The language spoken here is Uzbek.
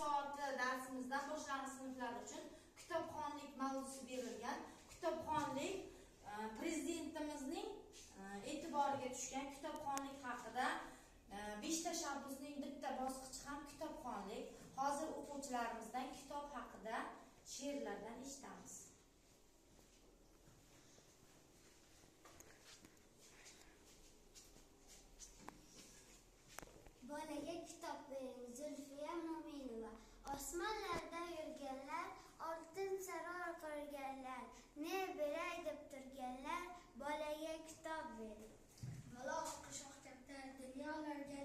soati darsimizdan boshlang'ich sinflar uchun kitobxonlik mavzusi berilgan. Kitobxonlik prezidentimizning e'tiboriga tushgan kitobxonlik haqida 5 tashabbusning bitta bosqichi ham kitobxonlik. Hozir o'quvchilarimizdan kitob haqida she'rlardan eshitamiz. Bolaga kitob bering. Zulfiya Mo'minova. Osmonlarda yurganlar, oltin saroy qurganlar, ne beray deb turganlar, bolaga kitob bering. Maloq qishoq kaptar dunyolarga